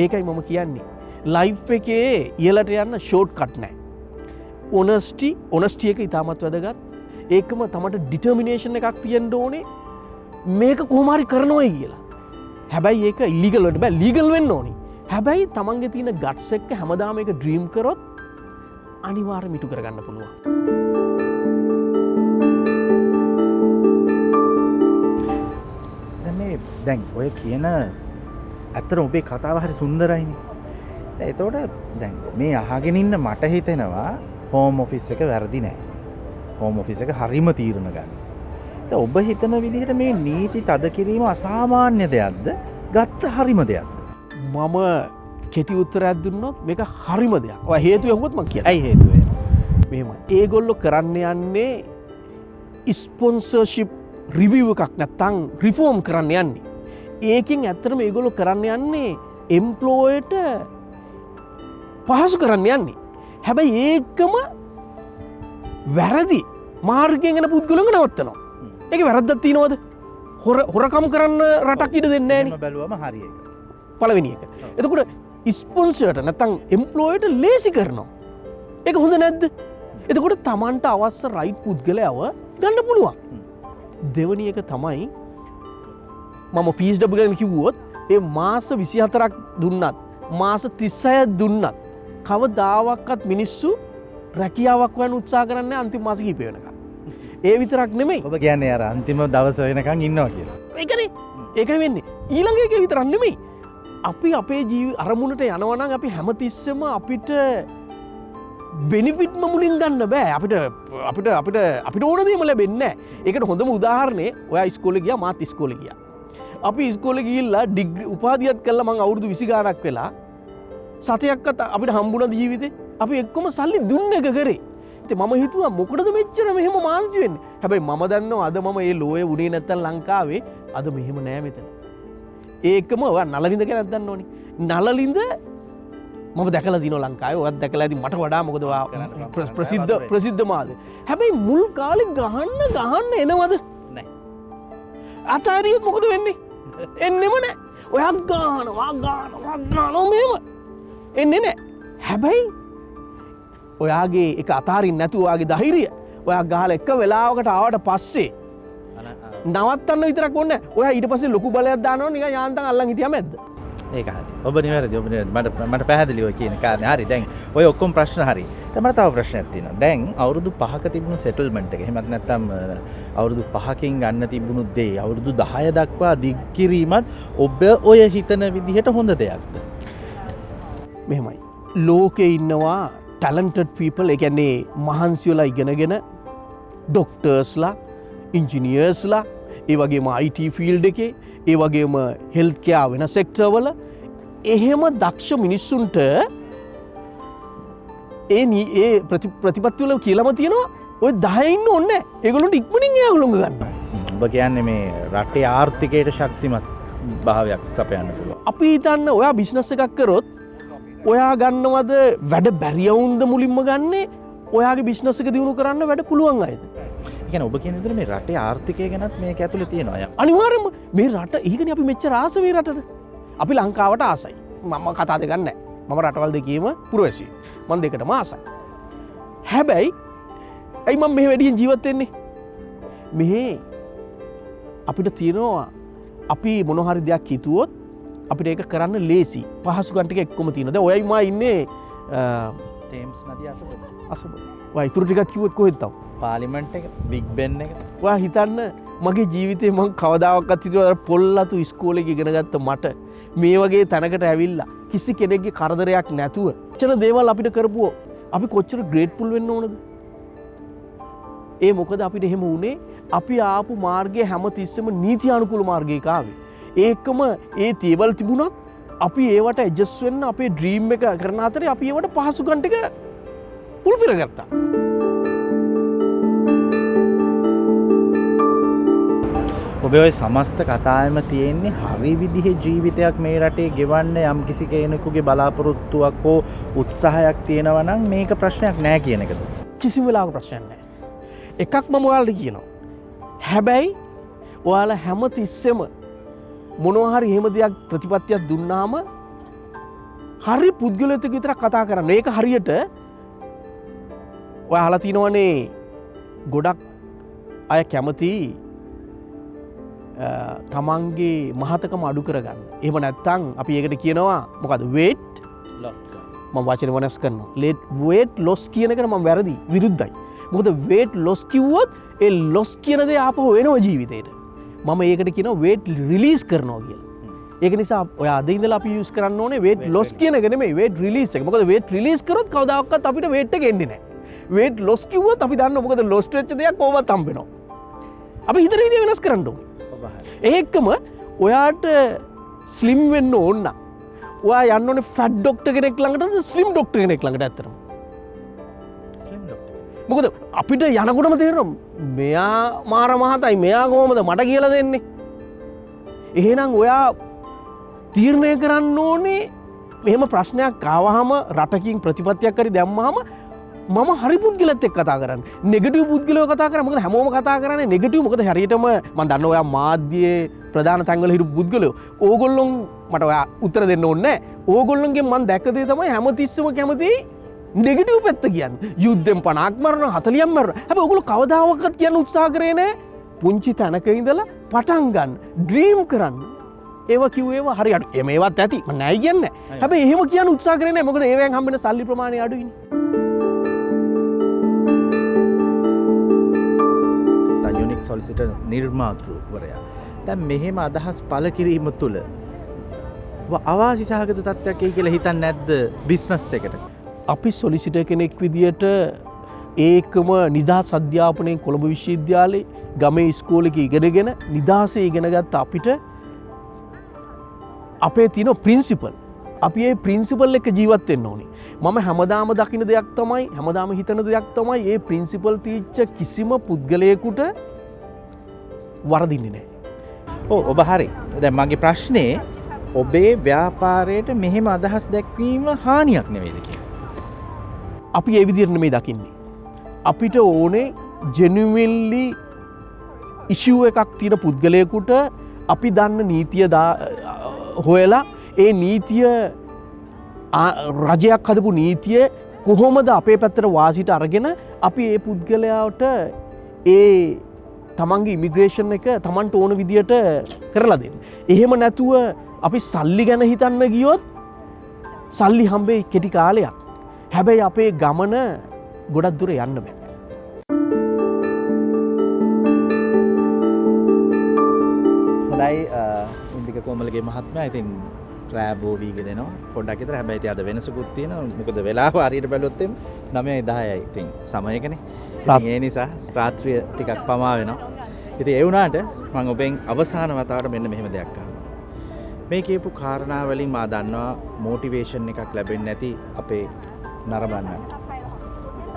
ඒකයි මම කියන්නේ ලයිෆ් එකේ ඉහළට යන්න ෂෝට් කට් නෑ. ඔනස්ටි එක ඉතාමත් වැදගත්. ඒකම තමට ඩිටර්මිනේෂන් එකක් තියෙන්න ඕනේ මේක කොහොම හරි කරනවයි කියලා. හැබැයි ඒක ඉල්ලීගල් වෙන්න බෑ, ලීගල් වෙන්න ඕනේ. හැබැයි තමන්ගේ තියෙන ගට්ස් එක්ක හැමදාම ඒක ඩ්‍රීම් කරොත් අනිවාර්යයෙන්ම ඉටු කරගන්න පුළුවන්. දැන් ඔය කියන ඇත්තටම ඔබේ කතාව හරි සුන්දරයිනේ. දැන් එතකොට දැන් මේ අහගෙන ඉන්න මට හිතෙනවා හෝම් ඔෆිස් එක වැරදි නෑ. හෝම් ඔෆිස් එක හරිම තීරණ ගන්න. දැන් ඔබ හිතන විදිහට මේ නීති තද කිරීම අසාමාන්‍ය දෙයක්ද? ගත්ත හරිම දෙයක්ද? මම කෙටි උත්තරයක් දුන්නොත් මේක හරිම දෙයක්. ඔය හේතුව ඇහුවොත් මං කියන්නම්. ඇයි හේතුව එහෙම? මෙහෙමයි. ඒගොල්ලෝ කරන්න යන්නේ ස්පොන්සර්ෂිප් රිවිව් එකක් නැත්තම් රිෆෝම් කරන්න යන්නේ. ඒකෙන් ඇත්තටම ඒගොල්ලෝ කරන්න යන්නේ එම්ප්ලොයර්ට පහසු කරන්න යන්නේ. හැබැයි ඒකම වැරදි මාර්ගයෙන් එන පුද්ගලයන්ව නවත්තනවා. ඒක වැරද්දක් තියෙනවද? හොරකම් කරන්න රටක් ඉඩ දෙන්නේ නෑනේ. එහෙම බැලුවම හරි ඒක. පළවෙනි එක. එතකොට ස්පොන්සර්ට නැත්තම් එම්ප්ලොයර්ට ලේසි කරනවා. ඒක හොඳ නැද්ද? එතකොට Tamanට අවශ්‍ය රයිට් පුද්ගලයව ගන්න පුළුවන්. දෙවනි එක තමයි මම PSW ගැන කිව්වොත් ඒ මාස 24ක් දුන්නත් මාස 36ක් දුන්නත් කවදාවත් මිනිස්සු රැකියාවක් හොයන්න උත්සාහ කරන්නේ නැහැ අන්තිම මාස කිහිපය වෙනකම්. ඒ විතරක් නෙමෙයි. ඔබ කියන්නේ අර අන්තිම දවස වෙනකන් ඉන්නවා කියලා. ඒකනේ. ඒකයි වෙන්නේ. ඊළඟ එක විතරක් නෙමෙයි. අපි අපේ ජීවි අරමුණට යනවා නම් අපි හැමතිස්සෙම අපිට බෙනිෆිට්ම මුලින් ගන්න බෑ. අපිට අපිට අපිට අපිට ඕන දේම ලැබෙන්නේ නෑ. ඒකට හොඳම උදාහරණේ ඔයා ඉස්කෝලේ ගියා, මාත් ඉස්කෝලේ ගියා. අපි ඉස්කෝලේ ගිහිල්ලා ඩිග්‍රී උපාධියත් කළා මං අවුරුදු 20 ගාණක් වෙලා සතයක්වත් අපිට හම්බුණාද ජීවිතේ? අපි එක්කම සල්ලි දුන්න එක කරේ. ඉතින් මම හිතුවා මොකටද මෙච්චර මෙහෙම මාන්සි වෙන්නේ? හැබැයි මම දන්නවා අද මම මේ ලෝය වුණේ නැත්තම් ලංකාවේ අද මෙහෙම නෑ මෙතන. ඒකම ඔයා නලලින්ද ගැනත් දන්නවනේ. නලලින්ද මම දැකලා දිනවා ලංකාවේ. ඔයත් දැකලා ඇති මට වඩා, මොකද ඔයා ප්‍රසිද්ධ මාධ්‍ය. හැබැයි මුල් කාලේ ගහන්න ගහන්න එනවද? නෑ. අතාරියොත් මොකද වෙන්නේ? එන්නෙම නෑ. ඔයා ගහනවා ගහනවා ගහනවා මෙහෙම එන්නේ නෑ. හැබැයි ඔයාගේ එක අතාරින්න නැතුව ඔයාගේ ධෛර්යය ඔයා ගහලා එක වෙලාවකට ආවට පස්සේ නවත්තන්න විතරක් ඕනේ නෑ. ඔයා ඊට පස්සේ ලොකු බලයක් දානවා නිකන් යාන්තම් අල්ලන් හිටියාම ඇද්ද? ඒක හරි. ඔබ නිවැරදි, ඔබ නිවැරදි. මට පැහැදිලි ඔය කියන කාරණේ. හරි. දැන් ඔය ඔක්කොම ප්‍රශ්න හරි. දැන් මට තව ප්‍රශ්නයක් තියෙනවා. දැන් අවුරුදු 5ක තිබුණු සෙටල්මන්ට් එක, එහෙමත් නැත්නම් අවුරුදු 5කින් ගන්න තිබුණු දේ අවුරුදු 10 දක්වා දිග් කිරීමත් ඔබ ඔය හිතන විදිහට හොඳ දෙයක්ද? මෙහෙමයි. ලෝකේ ඉන්නවා ටැලන්ටඩ් පීපල්, ඒ කියන්නේ මහන්සි වෙලා ඉගෙනගෙන ඩොක්ටර්ස්ලා, ඉංජිනියර්ස්ලා, ඒ වගේම IT field එකේ, ඒ වගේම හෙල්ත් කෙයාර් වෙන සෙක්ටර් වල එහෙම දක්ෂ මිනිස්සුන්ට ඒ ඒ ප්‍රතිපත්ති වල කියලාම තියෙනවා ඔය 10 ඉන්න ඕනේ නෑ. ඒගොල්ලන්ට ඉක්මනින් ඒගොල්ලොන්ව ගන්න. ඔබ කියන්නේ මේ රටේ ආර්ථිකයට ශක්තිමත් භාවයක් සපයන්න පුළුවන්. අපි හිතන්න ඔයා බිස්නස් එකක් කරොත් ඔයා ගන්නවද වැඩ බැරි වුන්ද මුලින්ම ගන්නෙ, ඔයාගේ බිස්නස් එක දියුණු කරන්න වැඩ පුළුවන් අයද? ඒ කියන්නේ ඔබ කියන විදිහට මේ රටේ ආර්ථිකය ගැනත් මේක ඇතුලේ තියෙනවා යම්. අනිවාර්යයෙන්ම මේ රට, ඒකනේ අපි මෙච්චර ආස මේ රටට. අපි ලංකාවට ආසයි. මම කතා දෙකක් නෑ. මම රටවල් දෙකේම පුරවැසියෙක්. මං දෙකටම ආසයි. හැබැයි ඇයි මං මෙහෙ වැඩියෙන් ජීවත් වෙන්නේ? මෙහෙ අපිට තියෙනවා අපි මොන හරි දෙයක් හිතුවොත් අපිට ඒක කරන්න ලේසි. පහසුකම් ටික එක්කම තියෙනවා. දැන් ඔයයි මා ඉන්නේ, ටේම්ස් නදිය අසපුව. අසපුව. ඔයා ඉතුරු ටිකක් කිව්වොත් කොහෙද තව? පාර්ලිමේන්තු එක, බිග් බෙන් එක. ඔයා හිතන්න මගේ ජීවිතේ මං කවදාවත් හිතුවා අර පොල් අතු ඉස්කෝලේ ඉගෙන ගත්ත මට මේ වගේ තැනකට ඇවිල්ලා කිසි කෙනෙක්ගේ කරදරයක් නැතුව කොච්චර දේවල් අපිට කරපුවෝ අපි කොච්චර ග්‍රේට්ෆුල් වෙන්න ඕනද? ඒ මොකද අපිට එහෙම වුණේ අපි ආපු මාර්ගය හැමතිස්සෙම නීති අනුකූල මාර්ගයක ආවේ. ඒකම ඒ දේවල් තිබුණත් අපි ඒවට ඇඩ්ජස්ට් වෙන්න අපේ ඩ්‍රීම් එක කරන අතරේ අපි ඒවට පහසුකම් ටික පුල් පිරගත්තා. ඔබේ ඔය සමස්ත කතාවෙම තියෙන්නේ හරි විදිහේ ජීවිතයක් මේ රටේ ගෙවන්න යම් කිසි කෙනෙකුගේ බලාපොරොත්තුවක් හෝ උත්සාහයක් තියෙනවා නම් මේක ප්‍රශ්නයක් නෑ කියන එකද? කිසිම වෙලාවක ප්‍රශ්නයක් නෑ. එකක් මම ඔයාලට කියනවා. හැබැයි ඔයාලා හැම තිස්සෙම මොනවා හරි එහෙම දෙයක් ප්‍රතිපත්තියක් දුන්නාම හරි පුද්ගලයෙක් එක්ක විතරක් කතා කරන්න. ඒක හරියට ඔයා අහලා තියෙනවනේ ගොඩක් අය කැමති තමන්ගේ මහතකම අඩු කරගන්න. එහෙම නැත්නම් අපි ඒකට කියනවා මොකද? weight loss. මම වචන වෙනස් කරනවා. Weight loss කියන එකට මම වැරදි, විරුද්ධයි. මොකද weight loss කිව්වොත් ඒ loss කියන දේ ආපහු එනවා ජීවිතේට. මම ඒකට කියනවා වේට් රිලීස් කරනවා කියලා. ඒක නිසා ඔය අද ඉඳලා අපි යූස් කරන්න ඕනේ වේට් ලොස් කියන එක නෙමෙයි, වේට් රිලීස් එක. මොකද වේට් රිලීස් කරොත් කවදාකවත් අපිට වේට් එක එන්නේ නැහැ. වේට් ලොස් කිව්වොත් අපි දන්නවා මොකද ලොස් වෙච්ච දෙයක් කොහොමවත් හම්බ වෙනවා. අපි හිතන විදිය වෙනස් කරන්න ඕනේ. ඒකම ඔයාට ස්ලිම් වෙන්න ඕන නම් ඔයා යන්න ඕනේ ෆැට් ඩොක්ටර් කෙනෙක් ළඟටද ස්ලිම් ඩොක්ටර් කෙනෙක් ළඟට ඇත්තටම? Slim doctor. මොකද අපිට යනකොටම තේරෙනවා මෙයා මාර මහතයි, මෙයා කොහොමද මට කියලා දෙන්නේ? එහෙනම් ඔයා තීරණය කරන්න ඕනේ මෙහෙම ප්‍රශ්නයක් ආවහම රටකින් ප්‍රතිපත්තියක් හරි දැම්මහම මම හරි පුද්ගලත් එක්ක කතා කරන්න. නෙගටිව් පුද්ගලයෝ කතා කරා. මොකද හැමෝම කතා කරන්නේ නෙගටිව්. මොකද හරියටම මං දන්නවා ඔයා මාධ්‍යයේ ප්‍රධාන තැන්වල හිටපු පුද්ගලයෝ. ඕගොල්ලොන් මට ඔයා උත්තර දෙන්න ඕනේ නෑ. ඕගොල්ලොන්ගෙන් මං දැක්ක දේ තමයි හැමතිස්සෙම කැමති නෙගටිව් පැත්ත කියන්න. යුද්ධෙන් 50ක් මරනවා, 40ක් මරනවා. හැබැයි ඕගොල්ලෝ කවදාවත් කියන්න උත්සාහ කරේ නෑ. පුංචි තැනක ඉඳලා පටන් ගන්න, ඩ්‍රීම් කරන්න. ඒවා කිව්ව ඒවා හරි අඩු. එහෙම ඒවත් ඇති. මං නෑ කියන්නේ නෑ. හැබැයි එහෙම කියන්න උත්සාහ කරේ නෑ. මොකද ඒවෙන් හම්බෙන සල්ලි ප්‍රමාණය අඩුයිනේ. Unique solicitor නිර්මාතෘවරයා. දැන් මෙහෙම අදහස් පළ කිරීම තුළ අවාසි සහගත තත්ත්වයක් එයි කියලා හිතන්නේ නැද්ද බිස්නස් එකට? අපි සොලිසිටර් කෙනෙක් විදියට ඒකම නිදහස් අධ්‍යාපනයෙන් කොළඹ විශ්වවිද්‍යාලේ ගමේ ඉස්කෝලේක ඉගෙනගෙන නිදහසේ ඉගෙන ගත්ත අපිට අපේ තියෙන ප්‍රින්සිපල්, අපි ඒ ප්‍රින්සිපල් එක්ක ජීවත් වෙන්න ඕනේ. මම හැමදාම දකින දෙයක් තමයි, හැමදාම හිතන දෙයක් තමයි, ඒ ප්‍රින්සිපල් තීච්ච කිසිම පුද්ගලයෙකුට වරදින්නේ නෑ. ඔව්, ඔබ හරි. දැන් මගේ ප්‍රශ්නේ ඔබේ ව්‍යාපාරයට මෙහෙම අදහස් දැක්වීම හානියක් නෙවෙයිද කියලා. අපි ඒ විදිහට නෙමෙයි දකින්නේ. අපිට ඕනේ ජෙනුයින්ලි ඉෂුව එකක් තියෙන පුද්ගලයෙකුට අපි දන්න නීතිය හොයලා ඒ නීතිය රජයක් හදපු නීතිය කොහොමද අපේ පැත්තට වාසියට අරගෙන අපි ඒ පුද්ගලයාට ඒ තමන්ගේ ඉමිග්‍රේෂන් එක තමන්ට ඕන විදියට කරලා දෙන්න. එහෙම නැතුව අපි සල්ලි ගැන හිතන්න ගියොත් සල්ලි හම්බෙයි කෙටි කාලයක්. හැබැයි අපේ ගමන ගොඩක් දුර යන්න බෑ. හොඳයි, ඉන්දික කොමලගේ මහත්මයා, ඉතින් රෑ බෝ වීගෙන එනවා පොඩ්ඩක් විතර. හැබැයි ඉතින් අද වෙනසකුත් තියෙනවා. මොකද වෙලාව හරියට බැලුවොත් එimhe 9:10යි. ඉතින් සමයකනේ. ඉතින් ඒ නිසා රාත්‍රිය ටිකක් පමා වෙනවා. ඉතින් ඒ වුණාට මං ඔබෙන් අවසාන වතාවට මෙන්න මෙහෙම දෙයක් අහනවා. මේ කියපු කාරණා වලින් මා දන්නවා මොටිවේෂන් එකක් ලැබෙන්නේ නැති අපේ නරඹන්නන්ට.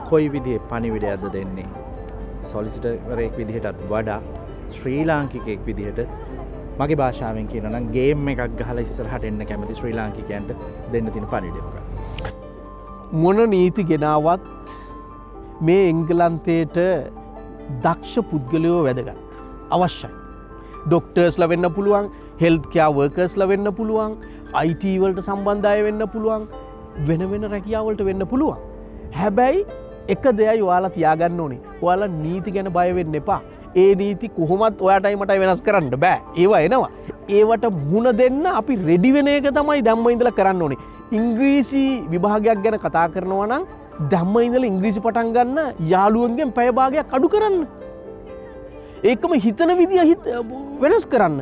කොයි විදිහේ පණිවිඩයක්ද දෙන්නේ? සොලිසිටර්වරයෙක් විදිහටත් වඩා ශ්‍රී ලාංකිකයෙක් විදිහට මගේ භාෂාවෙන් කියනවා නම් ගේම් එකක් ගහලා ඉස්සරහට එන්න කැමති ශ්‍රී ලාංකිකයන්ට දෙන්න තියෙන පණිවිඩය මොකක්ද? මොන නීති ගෙනාවත් මේ එංගලන්තයට දක්ෂ පුද්ගලයෝ වැදගත්. අවශ්‍යයි. ඩොක්ටර්ස්ලා වෙන්න පුළුවන්, හෙල්ත් කෙයාර් වර්කර්ස්ලා වෙන්න පුළුවන්, IT වලට සම්බන්ධ අය වෙන්න පුළුවන්, වෙන වෙන රැකියාව වලට වෙන්න පුළුවන්. හැබැයි එක දෙයයි ඔයාලා තියාගන්න ඕනේ. ඔයාලා නීති ගැන බය වෙන්න එපා. ඒ නීති කොහොමත් ඔයාටයි මටයි වෙනස් කරන්න බෑ. ඒවා එනවා. ඒවට මුහුණ දෙන්න අපි රෙඩි වෙන එක තමයි දැම්ම ඉඳලා කරන්න ඕනේ. ඉංග්‍රීසි විභාගයක් ගැන කතා කරනවා නම් දැම්ම ඉඳලා ඉංග්‍රීසි පටන් ගන්න යාළුවන්ගෙන් පැය භාගයක් අඩු කරන්න. ඒකම හිතන විදිය වෙනස් කරන්න.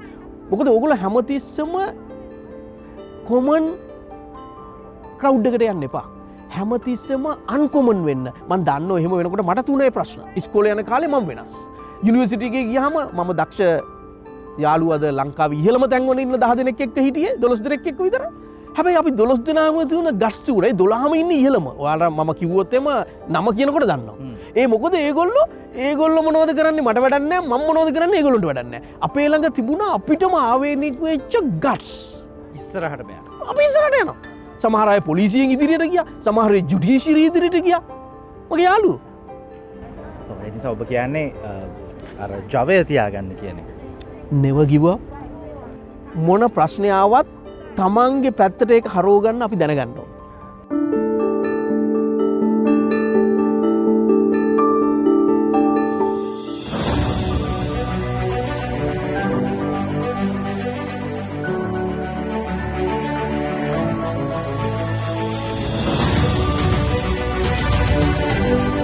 මොකද ඕගොල්ලෝ හැමතිස්සෙම කොමන් ක්‍රවුඩ් එකට යන්න එපා. හැමතිස්සෙම අන්කොමන් වෙන්න. මං දන්නවා එහෙම වෙනකොට මට තුනේ ප්‍රශ්න. ඉස්කෝලේ යන කාලේ මං වෙනස්. යුනිවර්සිටි එකේ ගියාම මම දක්ෂ යාළුවෝ අද ලංකාවේ ඉහළම තැන්වල ඉන්න 10 දෙනෙක් එක්ක හිටියේ, 12 දෙනෙක් එක්ක විතර. හැබැයි අපි 12 දෙනාම තියුණ ගට්ස් තිබුණා. ඒ 12ම ඉන්නේ ඉහළම. ඔයාලා මම කිව්වොත් එම නම කියනකොට දන්නවා. ඒ මොකද ඒගොල්ලෝ මොනවද කරන්නේ මට වැඩක් නෑ, මම මොනවද කරන්නේ ඒගොල්ලන්ට වැඩක් නෑ. අපේ ළඟ තිබුණා අපිටම ආවේනික වෙච්ච ගට්ස්. ඉස්සරහටම යනවා. අපි ඉස්සරහට යනවා. සමහර අය පොලිසියෙන් ඉදිරියට ගියා, සමහර අය ජුඩිෂියරි ඉදිරියට ගියා. මගේ යාළුවෝ. ඔව්, ඒ නිසා ඔබ කියන්නේ අර ජවය තියාගන්න කියන එක. Never give up. මොන ප්‍රශ්නය ආවත් තමන්ගේ පැත්තට ඒක හරව ගන්න අපි දැනගන්න ඕනේ.